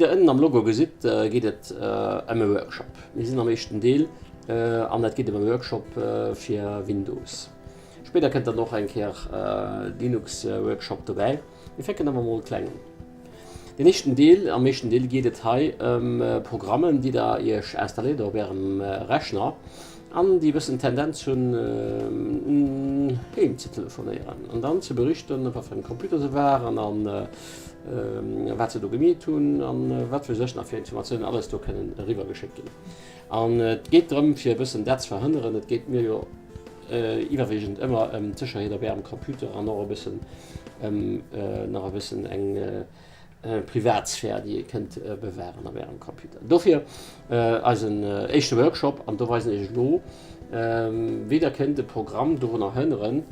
Wéi der ënnen am Logo gesitt, geet et ëm e Workshop. Mir sinn am éischten Deel an et geet ëm e Workshop fir Windows. Spéider kënnt dann och eng Kéier Linux Workshop dobäi. Mir fänken awer mol kleng un. Den éischten Deel, Am éischten Deel geet et hei ëm Programmen, déi der iech installéiert op ärem Rechner an déi e bëssen d'Tendenz hunn heem ze telefonéieren an dann ze berichten, op wat fir engem Computer se waren an wat se do gemeet hunn an wat weess ech nach fir Informatiounen alles do kënnen eriwwer geschéckt ginn. An et geet drëm fir e bëssen dat ze verhënneren. Et geet mir jo iwwerwiegend ëmmer ëm d'Sécherheet op Ärem Computer an och e bëssen ëm nach e bëssen eng Privatsphär, déi ee kënnt bewahren op Ärem Computer. Dofir eisen éischte Workshop an do weisen ech elo wéi Der kënnt e Programm dorunner hënneren,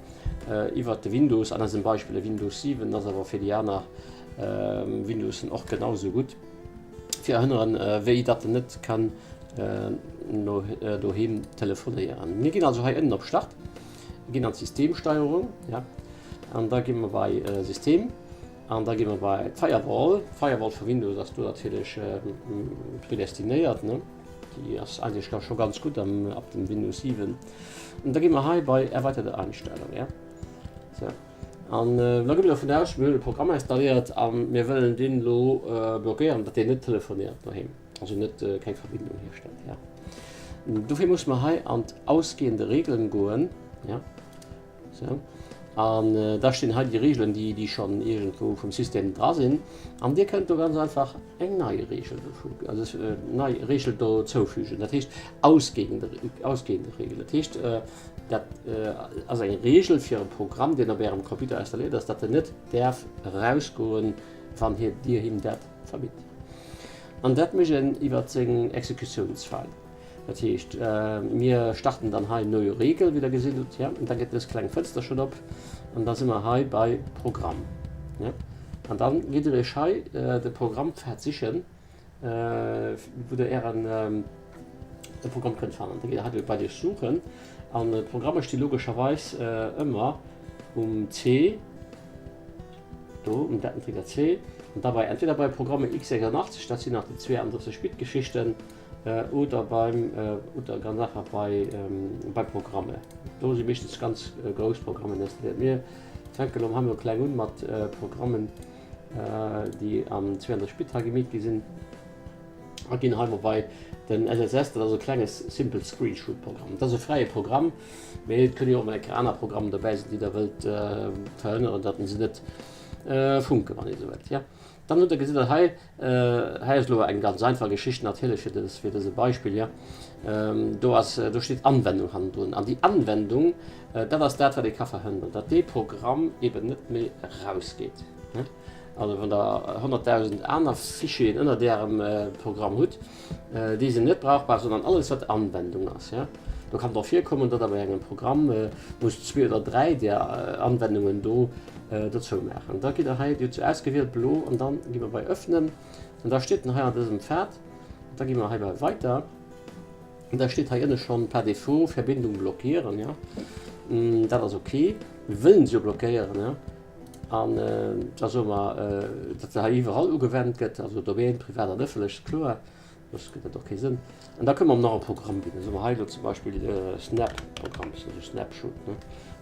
Iwwert de Windows, an eisem Beispill e Windows 7, ass awer fir déi aner Windowsen och genau esou gutt, fir erhënneren, wéi datt en net kann no doheem telefonéieren. Mir ginn also hei ënnen op Start, ginn an d'Systemsteuerung, ja, an da gi mer bei System an da gi mer bei d'Firewall. D'Firewall vu Windows ass do natierlech predestinéiert, ne? Déi ass eigentlech da scho ganz gutt am, ab dem Windows 7. An da gi mer hei bei erweiterte Einstellung, ja. So. An äh, da gi mir davon aus, mir hunn e Programm installéiert a mir wëllen deen elo äh, blockéieren, datt deen net telefonéiert doheem, also net äh, keng Verbindung hierstellt, ja. Dofir muss mer hei an d'ausgehende Regeln goen, ja. Sou. An da stinn hei déi Regeln, déi, déi schonn iergendwou vum System dra sinn. An Dir kënnt do ganz einfach eng nei Regel dovu, also nei Regel dozoufügen. Dat heescht ausgehende, ausgehende Regel. Dat heescht, dat ass eng Regel fir e Programm, deen op Ärem Computer installéiert ass, datt en net däerf erausgoen, wann hie, Dir him dat verbitt. An dat mécht en iwwer seng Exekutiounsfile. Dat heescht, mir starten dann hei Neue Regel, wéi Der gesinn hutt, ja, an da geet dës kleng Fënster schonn op an da si mer hei bei Programm, ja. An da gitt Der Iech hei de Programmpfad sichen, wou Der Ären Programm kënnt fannen. Da gitt Der hei bei Durchsuchen an d'Programme sti logescherweis ëmmer um C, do um Datenträger C, an da bei entweder bei Programme x86, dat sinn nach déi 32 Bit Geschichten, Oder beim, oder ganz einfach bei, bei Programme. Do si meeschtens ganz grouss Programmen installéiert. Mir fänke lo hei mol kleng un mat Programmen, déi am 32 Bit hei gemeet gi sinn a ginn hei mol bei den SSS, dat ass e klenges simple Screenshot Programm. Dat ass e fräie Programm, mee et kënne jo och mol eng Kéier aner Programmen dobäi sinn, déi der wëllt verhënneren, datt se net funken, wann ee sou wëllt, jo. Dann hutt der gesitt der hei, hei ass elo eng ganz einfach Geschicht natierlech fir dës, fir dëse Beispill, jo. Do ass, do steet Anwendung hannendrun. An déi Anwendung, dat ass dat, wat ee ka verhënneren, datt dee Programm eben net méi erausgeet. Also wann Der 100.000 aner Fichieren ënnert Ärem Programm hutt, déi sinn net brauchbar, sondern alles, wat Anwendung ass, jo. Do kann et och virkommen, datt Der bei engem Programm musst zwee oder dräi där Anwendungen do dozou maachen. Da gitt der hei, Dir hutt se ausgewielt, blo, an dann gi mer bei Öffnen an da steet en hei an dësem Pfad. Da gi mer hei bei Weiter an da steet hei ënne schonn par défaut Verbindung blockieren, jo. Dat ass ok, mir wëllen se jo blockéieren, jo. An da soe mer, datt se hei iwwerall ugewennt gëtt, also Domaine, privat an ëffentlech, kloer. Soss gëtt dat och kee Sënn. An da kënne mer nach e Programm ginn. Da soe mer hei elo zum Beispill Snap-Programm, also Snapshot. Ne?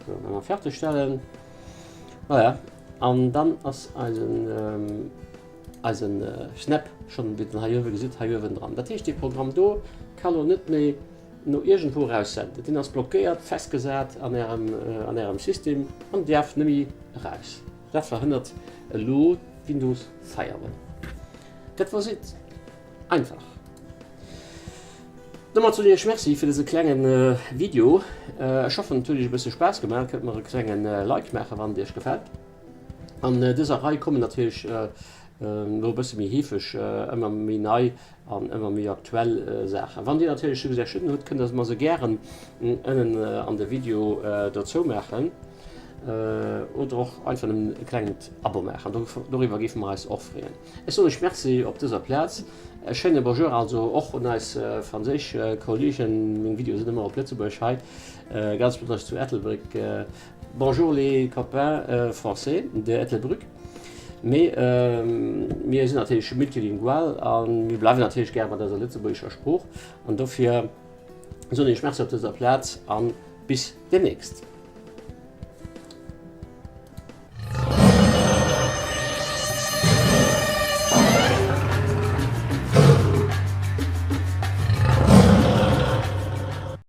So, dann mer fertig stellen. Voilà. An dann ass eisen, ähm, eisen äh, Snap schon, wéi den hei uewe gesitt, hei uewen dran. Dat heescht, dee Programm do ka lo net méi no iergendwou eraussenden. Deen ass blockéiert, festgesat an ärem, äh, an ärem System an däerf net méi eraus. Dat verhënnert elo d'Windows Firewall. Dat war et. Einfach. Domat soen ech iech Merci fir dëse klengen Video. Ech hoffen et huet iech e bësse Spaass gemaach. Kënnt mer e klengen Like maachen wann et iech gefält. An dëser Rei kommen natierlech elo e bësse méi heefeg ëmmer méi nei an ëmmer méi aktuell Saachen. Wann dir natierlech Suggestionen hutt, kënnt der mer se gären ënnen an de Video dozou maachen oder och einfach nëmmen e klengt Abo maachen. Doriwwer géife mer eis och freeën. Ech soen lech Merci op dëser Plaz. E schéine Bonjour also och un eis franséisch Kollegen. Meng Videoe sinn ëmmer op Lëtzebuergesch hei, ganz besonnesch zu Ettelbréck. Bonjour les copains français de Ettelbrück. Mee mir sinn natierlech multilingual a mir bleiwen natierlech gäre mat eiser lëtzebuergescher Sprooch. An dofir soen ech Merci op dëser Plaz a bis deemnächst.